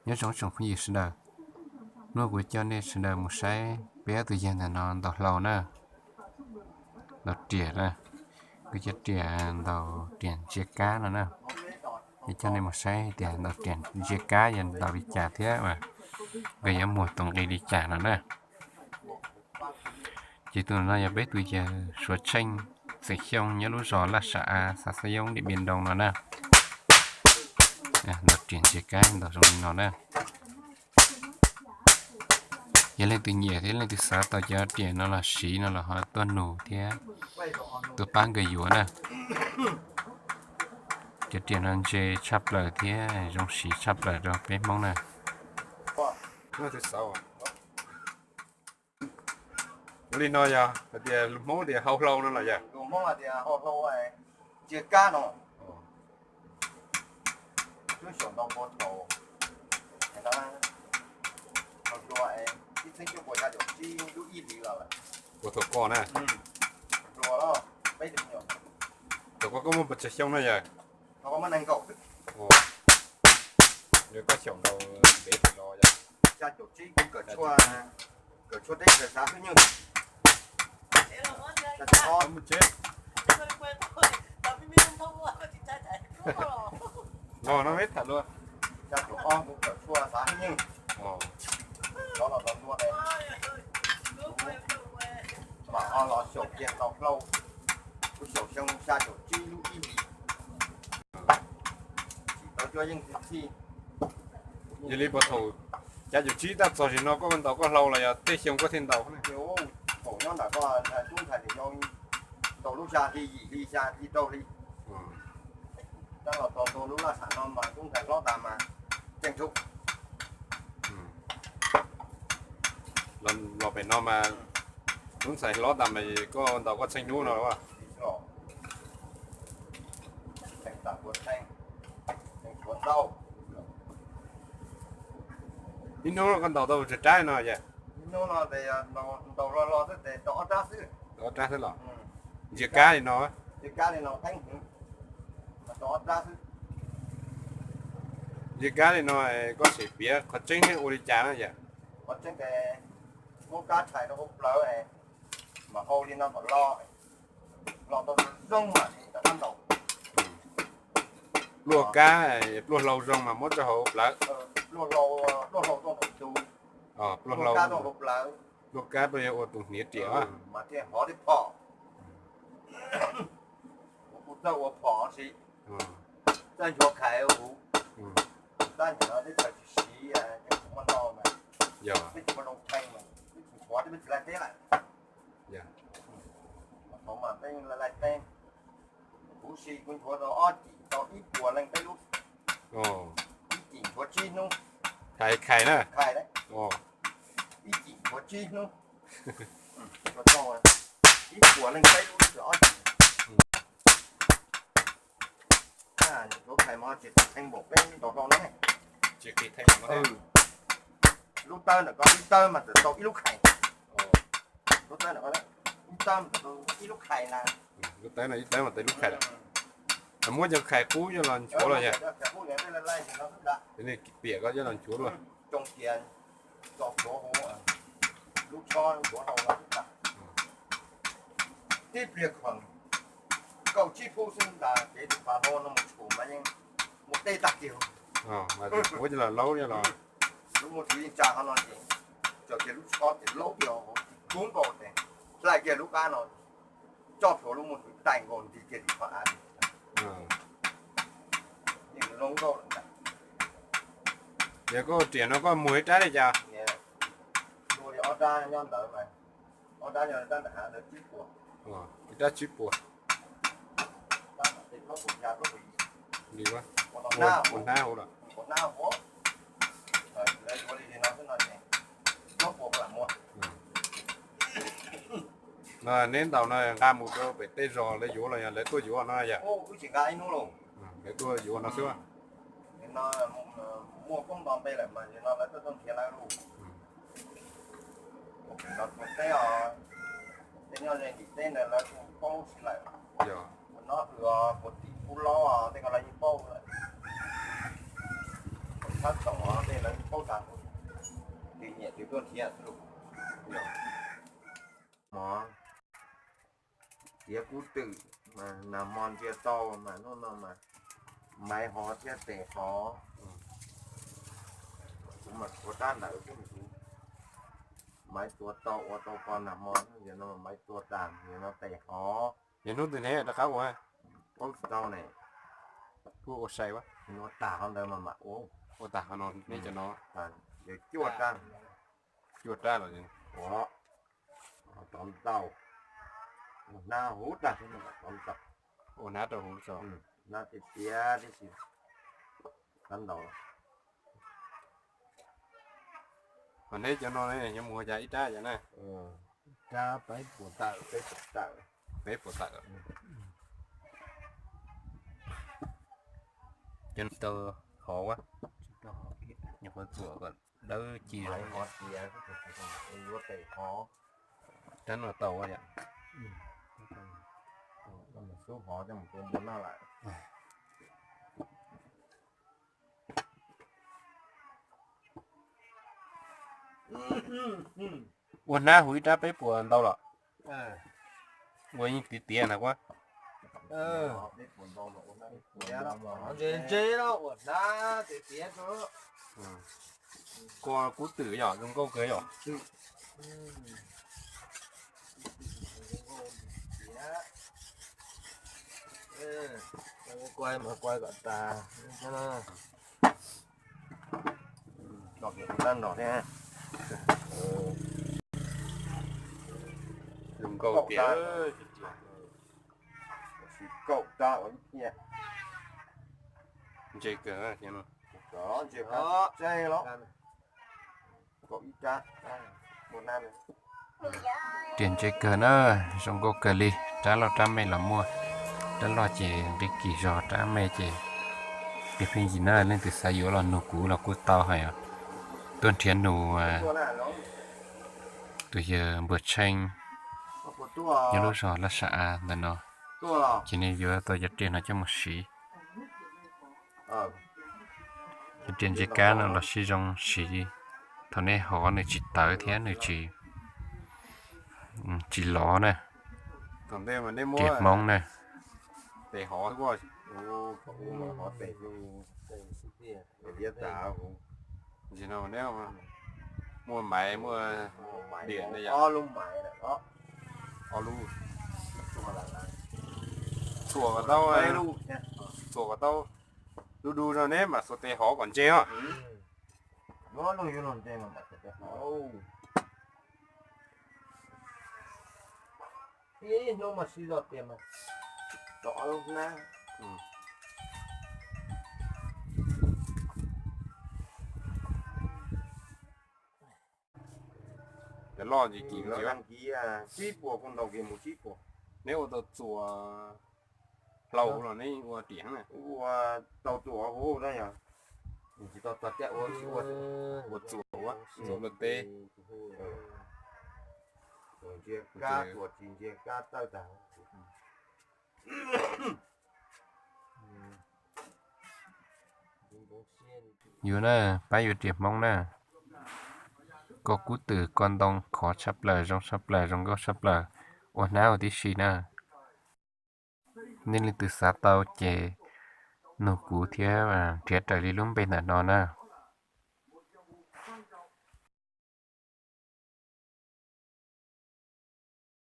Nyob zoo tsoom phooj ywg sawv daws, hnub no kuv coj nej sawv daws mus saib peb ob tug yawg ntawm no ntaus hlau na, ntaus riam na. Kuv cov riam ntaus riam ntsia kab no na, es coj nej mus saib tias ntaus riam ntsia kab yog ntaus li cas thiab nkawd yuav muag tus nqi li cas no na. Ces tus no yog peb tus yawg Suav Tsheej, xeem Xyooj, nyob lub zos Laj Sam A, xav Xab Yoob, Diam Npiam Ntoo no na. Ntaus riam ntsia kab ntaus zoo li no na. Yog leej twg nyiam thiab leej twg xav tau cov riam no los siv no los ho tuaj nug thiab tuaj pab nkawd yuav na. Cov riam no ntse tshaj plaws thiab zoo siv tshaj plaws rau peb Hmoob na. Ua li no yog hais tias lus Hmoob tias hau hlau no los yog? Lus Hmoob hais tias hau hlau, ntsia kab no. Puas thaum koj na? Thaum koj muaj pes tsawg xyoo na yawg? Yog koj xyaum nkaus ntev los yog? Los no peb tham luag. Mam ho los xyaum kiag tau hlau, kuv xyaum xyoo xya caum tsib lub ib hlis. Tsis tau cuab yeej txij. Yog li puas thaum xya caum tsib tab txog sim no koj ntaus koj hlau los yog tej xyoo koj thiaj ntaus? Thaum nyob ntawm koj tub ntxhais nws yau ntaus lub xya hli yim hli xya hli rau hli. Tab los txog ntua lub laj sam no mas tub ntxhais hlob tas mas tseem tshuav. Los pem no mas tub ntxhais hlob tas mas koj ntaus koj txheej hnub no. Ib hnub koj ntaus tau tsawg rab no yog? Ib hnub no ntaus los los xwb ces tau ob rab xwb. Tau ob rab xwb los? Ntsia kab li no. Ntsia kab li no, ntsia kab li no koj tseem piav qhov tseeb thiab ua li cas na yog? Qhov tseeb ces muab kab tshais rau hauv plawv, mas hau li no kom los, los tau zoo mas rov qab ntaus. Pluaj kab, pluaj hlau zoo mas muab rau hauv plawv. Pluaj hlau, pluaj hlau rau hauv plawv. Pluaj kab rau yog ua tus hniav riam mas thiaj hov li phom. Kuv txawj ua phom si, txawj nchuav khais huv, tab nim no teb chaws tsis siv, kuv muaj no mas, peb tsis muaj zoo thee mas peb tsis nchuav, peb tsis laij teb lawm. Thaum mas peb laij teb, huv si kuv nchuav tau ob cim tau ib puas leej peb lub. Ib cim nchuav tsib hnub. Khais, khais na. Khais, ib cim nchuav tsib hnub. Ib puas leej peb lub, ob cim. Nchuav khais mas tsis qis thee npaum peb ntaus hlau no. Tsis qis thee npaum no. Lub tawb ntawm ko ib tawb mas tau ib lub khais. Lub tawb ntawm ko ib tawb mas tau ib lub khais na. Lub tawb no ib tawb mas tau ib lub khais lawm. Muab cov khais qub coj los nchuav los yog? Piam koj coj los nchuav luaj. Tso plhuav hauv lub tshob nchuav hlau no xwb tas. Tib pliag khoom kaum tsib phuj xwb tas kev tus pas hlau no mus tshum mas yeej mus deb tag kiag. Muab coj los laub coj los. Lub muaj tswv yeej tsa qhov no ces, tso kiag lub tshob ces laub kiag hauv, kub nkaus ces, hlais kiag lub qab no, tso plhuav lub muaj tswv tais nkaus nti kiag tim qhov av. Yeej zoo nkauj lawm ntag. Yog koj riam no koj muag ib rab li cas? Tua li ob rab nyob ntawd mas, ob rab nyob rab nram hav ntawd tsib puas. Ib rab tsib puas. Li ua hnab hauv los? No neb ntaus no nqa mus rau pem tej zos lawv yuav los yog lawv tuaj yuav no yog? Lawv tuaj yuav no xwb. Muaj koob nto npe lawm mas no lawv tuaj tuaj nrhiav lawv lauj. Teb os, tej nyob ze ntim teb ntawd lawv kuj paub si lawm. Ua no hws os, puas tim kub laub os, tej ko lawv yeej paub lawm. Tab tom nej lawv paub tas, twg nyiam twg tuaj nrhiav xwb. Mov, tiav kub twm, nag hmo ntsia tau mas hnub no mas maiv hov thiab tes hov. Kuv mas ua rab ntawd xwb, kuv maiv tua tau, ua tau pog nag hmo, yog no maiv tua tas, yog no tes hov. Yog hnub twg neb rov qab ua? Paub tsis tau ne. Kuj ua sai ua tag qhov ntawd mas mam ua. Ua tag qhov no neb cov no. Yog cuaj rab. Cuaj rab los ua tov ntau, hnab huv tag, tov ntau. Ua hnab rau huv tso. Hnab tiav tiav tib si, hnab ntau. Ho neb cov no ne, yuav mus ua cas ib rab cov na? Rab peb puas tawm, peb puas tawm, peb puas tawm. Cov tau hov ua, nyuam qhuav txuam kom dawb ci zoo. Rab no tau ua yom. Xub hov coj mus tua npua noj lawm. Ua hnab huv ib rab peb puas ntau los? Ua yeej tiav tiav na ua. Ntse ntse los ua hnab tiav tiav. Kua kub twm yom, zoo nkauj kawg yom. Kuai mas kuai kom tas. Los tab no thiab. Zoo nkauj tiag. Kaum rab ua ib tiag. Ntse kawg, ntse kawg los. Kaum ib rab. Tiag ntse kawg na, zoo nkauj kawg li, rab loj rab me los muaj, rab loj ces nqi kis zog, rab me ces pheej pheej yim na, leej twg xav yuav los nug kuv los kuj tau hais os. Tuaj nrhiav nug tus yawg Npuag Tsheej nyob lub zos Laj Sa Av ntawm no, ces nws yuav tau cov riam no coj mus siv. Cov riam ntse kab no los siv zoo siv, thaum nej hov nws tsis tawv thiab nws tsis, tsis lov na. Riam Hmoob na. Muaj maiv muaj diam ne yom. Ob lub. Txuas kom tau, txuas kom tau du du zog neb mam xuas tes hov kom ntse os. Ib hnub mas siv zog tias mas rov lub hnab. Cov loj ntsis kim ntsis, tsib puas kuj ntau kiag mus tsib puas. Neb ua tau txuas hlau los neb ua riam na? Ua tau txuas huv na yog. Tsis tau txog caij ua, ua txuas ua txuas luaj teb. Txuas ntsia kab, txuas tsis ntsia kab tawj tag. Yuav na, pab yuav riam Hmoob na. Koj kub twm koj ntoo khov tshaj plaws, zoo tshaj plaws, zoo nkauj tshaj plaws, ua hnab ua tib si na. Nej leej twg xav tau ces nug kuv thiab nrhiav raws li lub npe ntawm no na.